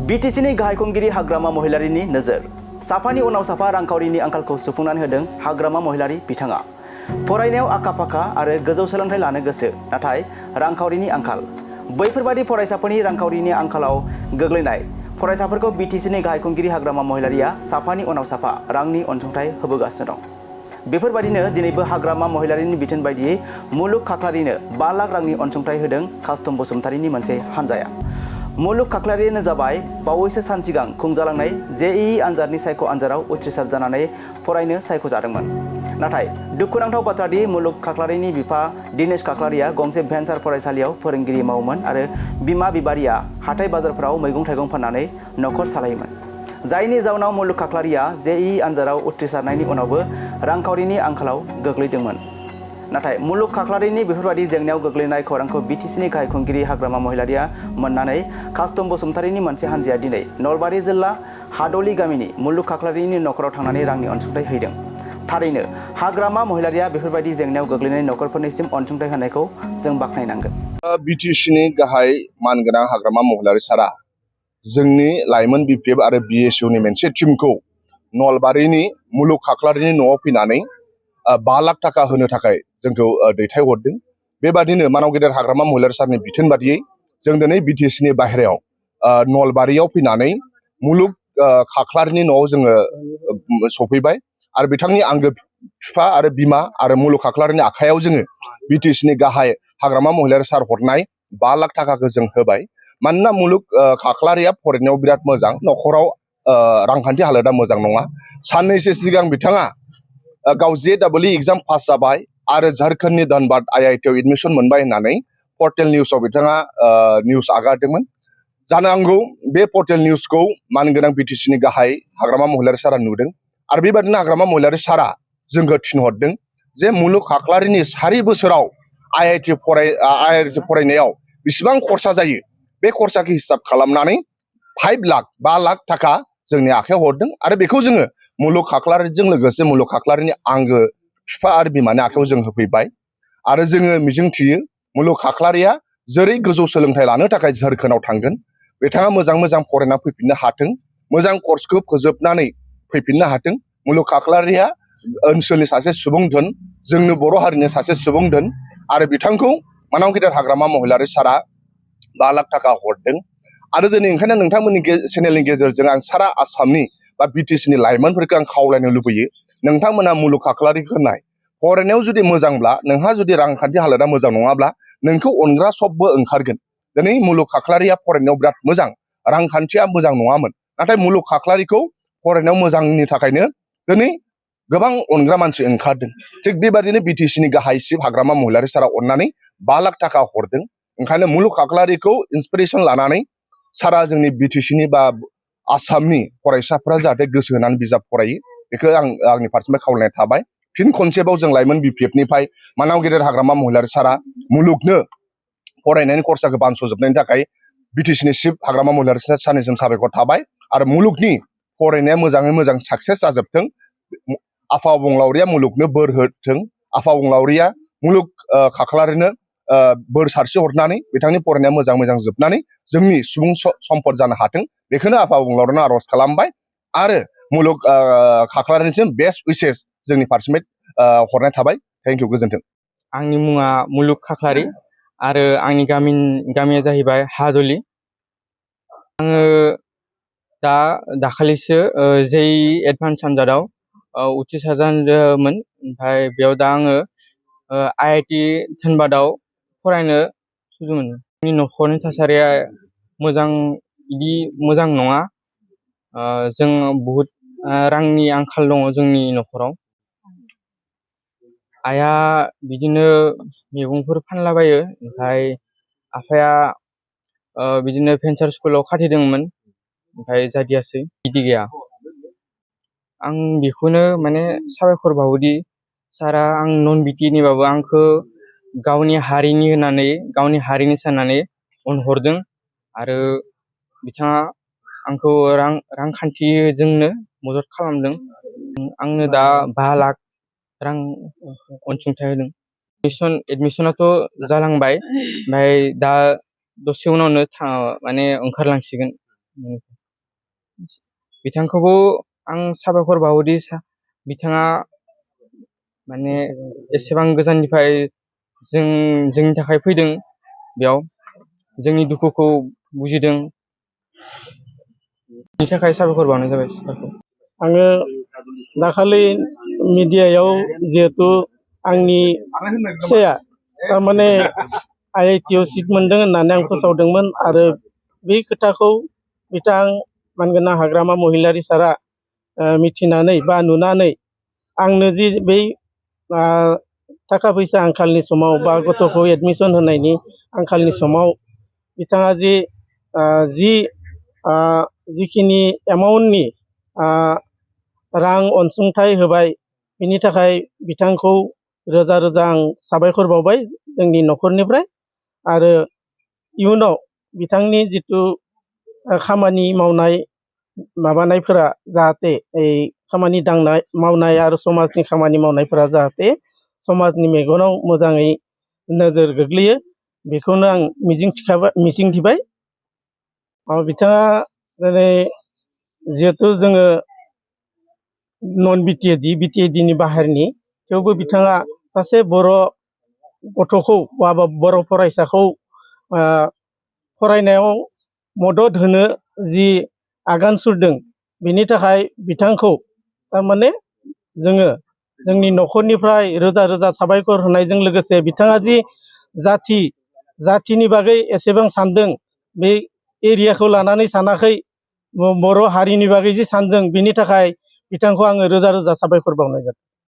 बिटिसिनि गाहाय खुंगिरि हाग्रामा महिलारिनि नोजोर साफानि उनाव साफा रांखावरिनि आंखालखौ सुफुंनानै होदों हाग्रामा महिलारि बिथाङा। फरायनायाव आखा-फाखा आरो गोजौ सोलोंथाइ लानो गोसो, नाथाय रांखावरिनि आंखाल। बैफोरबादि फरायसाफोरनि रांखावरिनि आंखालाव गोग्लैनाय फरायसाफोरखौ बिटिसिनि गाहाय खुंगिरि हाग्रामा महिलारिया साफानि उनाव साफा रांनि अनसुंथाइ होबोगासिनो दं। बेफोरबादिनो दिनैबो हाग्रामा महिलारिनि बिथोन बायदियै मुलुग खाख्लारिनो 5 लाख रांनि अनसुंथाइ होदों कास्टम बसुमतारीनि मोनसे हान्जाया। मुलुग खाख्लारियानो जाबाय बावैसो सान सिगां खुंजालांनाय जेईई आनजादनि सायख' आनजादाव उथ्रिसार जानानै फरायनो सायख'जादोंमोन। नाथाय दुखुनांथाव बाथ्रादि मुलुग खाख्लारिनि बिफा दिनेश खाख्लारिया गंसे भेन्सार फरायसालियाव फोरोंगिरि मावोमोन आरो बिमा बिबारिया हाथाय बाजारफोराव मैगं-थाइगं फाननानै नखर सालायोमोन। जायनि जाउनाव मुलुग खाख्लारिया जेईई आनजादाव उथ्रिसारनायनि उनावबो रांखावरिनि आंखालाव गोग्लैदोंमोन। नाथाय मुलुग खाख्लारिनि बेफोरबादि जेंनायाव गोग्लैनाय खौरांखौ बिटिसिनि गाहाय खुंगिरि हाग्रामा महिलारिया मोननानै कास्टम बसुमतारीनि मोनसे हान्जाया दिनै नलबारि जिल्ला हादलि गामिनि मुलुग खाख्लारिनि नखराव थांनानै रांनि अनसुंथाइ हैदों। थारैनो हाग्रामा महिलारिया बेफोरबादि जेंनायाव गोग्लैनाय नखरफोरनिसिम अनसुंथाइ होनायखौ जों बाख्नायनांगोन। बिटिसिनि गाहाय मानगोनां हाग्रामा महिलारि सारा जोंनि लाइमोन बिपिएफ आरो बिएसइउनि मोनसे टीमखौ नलबारिनि मुलुग खाख्लारिनि न'आव फैनानै 5 लाख थाखा होनो थाखाय जोंखौ दैथायहरदों। बेबादिनो मानाव गेदेर हाग्रामा महिलारि सारनि बिथोन बादियै जों दिनै बिटिसिनि बाहेरायाव नलबारियाव फैनानै मुलुग खाख्लारिनि न'आव जोङो सफैबाय आरो बिथांनि आंगो बिफा आरो बिमा आरो मुलुग खाख्लारिनि आखायाव जोङो बिटिसिनि गाहाय हाग्रामा महिलारि सार हरनाय 5 लाख थाखाखौ जों होबाय। मानोना मुलुग खाख्लारिया फरायनायाव बिराद मोजां, नखराव रांखान्थि हालोदा मोजां नङा। साननैसो सिगां बिथाङा गाव JEE एग्जाम पास जाबाय आरो झारखंडनि धनबाद IITआव एडमिसन मोनबाय होननानै पर्टेल निउसाव बिथाङा निउस आगारदोंमोन। जानो हागौ बे पर्टेल निउसखौ मानगोनां बिटिसिनि गाहाय हाग्रामा महिलारि सारा नुदों आरो बेबादिनो हाग्रामा महिलारि सारा जोंखौ थिनहरदों जे मुलुग खाख्लारिनि 4 बोसोराव IIT फरायनायाव बेसेबां खरसा जायो बे खरसाखौ हिसाब खालामनानै 5 लाख थाखा जोंनि आखायाव हरदों आरो बेखौ जोङो मुलुग खाख्लारिजों लोगोसे मुलुग खाख्लारिनि आंगो बिफा आरो बिमानि आखायाव जों होफैबाय। आरो जोङो मिजिंथियो मुलुग खाख्लारिया जेरै गोजौ सोलोंथाइ लानो थाखाय झारखंडआव थांगोन, बिथाङा मोजां फरायना फैफिननो हाथों, मोजां कर्सखौ फोजोबनानै फैफिननो हाथों। मुलुग खाख्लारिया ओनसोलनि सासे सुबुं धोन, जोंनो बर' हारिनि सासे सुबुं धोन आरो बिथांखौ मानाव गेदेर हाग्रामा महिलारि सारा 5 लाख थाखा हरदों। आरो दिनै ओंखायनो नोंथांमोननि चेनेलनि गेजेरजों आं सारा आसामनि बा बिटिसिनि लाइमोनफोरखौ आं खावलायनो लुबैयो, नोंथांमोना मुलुग खाख्लारिखौ नाय। फरायनायाव जुदि मोजांब्ला, नोंहा जुदि रांखान्थि हालोदा मोजां नङाब्ला नोंखौ अनग्रा सबबो ओंखारगोन। दिनै मुलुग खाख्लारिया फरायनायाव बिराद मोजां, रांखान्थिया मोजां नङामोन, नाथाय मुलुग खाख्लारिखौ फरायनायाव मोजांनि थाखायनो दिनै गोबां अनग्रा मानसि ओंखारदों। थिग बेबादिनो बिटिसिनि गाहाय चिफ हाग्रामा महिलारि सारा अननानै 5 लाख थाखा हरदों। ओंखायनो मुलुग खाख्लारिखौ इन्सपिरेसन लानानै सारा जोंनि बिटिसिनि बा आसामनि फरायसाफोरा जाहाथे गोसो होनानै बिजाब फरायो, बेखौ आंनि फारसेनिफ्राय खावलायनाय थाबाय। फिन खनसेबाव जों लाइमोन बिपिएफनिफ्राय मानाव गेदेर हाग्रामा महिलारि सारा मुलुगनो फरायनायनि खरसाखौ बानस'जोबनायनि थाखाय बिटिसिनि चिफ हाग्रामा महिलारि सारनिसिम साबायखर थाबाय आरो मुलुगनि फरायनाया मोजाङै मोजां साक्सेस जाजोबथों। आफा अबंलावरिया मुलुगनो बोर होथों। आफा अबंलावरिया मुलुग खाख्लारिनो बोर सारस्रि हरनानै बिथांनि फरायनाया मोजां जोबनानै जोंनि सुबुं सम्पद जानो हाथों, बेखौनो आफा अबंलावरिनो आर'ज खालामबाय आरो मुलुग खाख्लारिनिसिम बेस्ट उइसेस जोंनि फारसेनिफ्राय हरनाय थाबाय। थेंक इउ, गोजोन्थों। आंनि मुङा मुलुग खाख्लारि आरो आंनि गामिया जाहैबाय हादलि। आङो दाखालिसो जेईई एडभान्स आनजादाव उथ्रिसार जादोंमोन। ओमफ्राय बेयाव दा आङो IIT धनबादाव फरायनो सुजु मोनो। आंनि नखरनि थासारिया मोजां नङा। जों बहुद रांनि आंखाल दङ जोंनि नखराव। आइया बिदिनो मैगंफोर फानलाबायो, ओमफ्राय आफाया बिदिनो भेन्सार स्कुलाव खाथिदोंमोन, ओमफ्राय जादियासै, बिदि गैया। आं बेखौनो माने साबायखर बावोदि सारा आं नन बिटिनिबाबो आंखौ गावनि हारिनि साननानै अनहरदों आरो बिथाङा आंखौ रांखान्थिजोंनो मदद खालामदों। आंनो दा 5 लाख रां अनसुंथाइ होदों। एडमिसनाथ' जालांबाय, ओमफ्राय दा दसे उनावनो माने ओंखारलांसिगोन। बिथांखौबो आं साबायखर बावोदि बिथाङा माने एसेबां गोजाननिफ्राय जोंनि थाखाय फैदों बेयाव जोंनि दुखुखौ बुजिदों बिनि थाखाय साबायखर बावनाय जाबाय सारखौ। आङो दाखालि मिडियायाव जिहेतु आंनि फिसाया थारमाने IIT आव सिट मोनदों होननानै आं फोसावदोंमोन आरो बे खोथाखौ बिथां मानगोनां हाग्रामा महिलारि सारा मिथिनानै बा नुनानै आंनो जि बै थाखा फैसा आंखालनि समाव बा गथ'खौ एडमिसन होनायनि आंखालनि समाव बिथाङा जिखिनि एमाउन्टनि रां अनसुंथाइ होबाय बिनि थाखाय बिथांखौ रोजा रोजा आं साबायखर बावबाय जोंनि न'खरनिफ्राय आरो इयुनाव बिथांनि जिथु खामानि मावनाय माबानायफोरा जाहाथे खामानि दांनाय मावनाय आरो समाजनि खामानि मावनायफोरा जाहाथे समाजनि मेगनाव मोजाङै नोजोर गोग्लैयो बेखौनो आं मिजिंथिबाय बिथाङा दिनै जिहेथु जोङो नन BTAD नि बाहेरनि थेवबो बिथाङा सासे बर' गथ'खौ बा बर' फरायसाखौ फरायनायाव मदद होनो जि आगान सुरदों बिनि थाखाय बिथांखौ थारमाने जोङो जोंनि न'खरनिफ्राय रोजा रोजा साबायखर होनायजों लोगोसे बिथाङा जि जाथिनि बागै एसेबां सानदों बे एरियाखौ लानानै सानाखै बर' हारिनि बागै जि सानदों बिनि थाखाय बिथांखौ आङो रोजा रोजा साबायखर बावनाय जादों।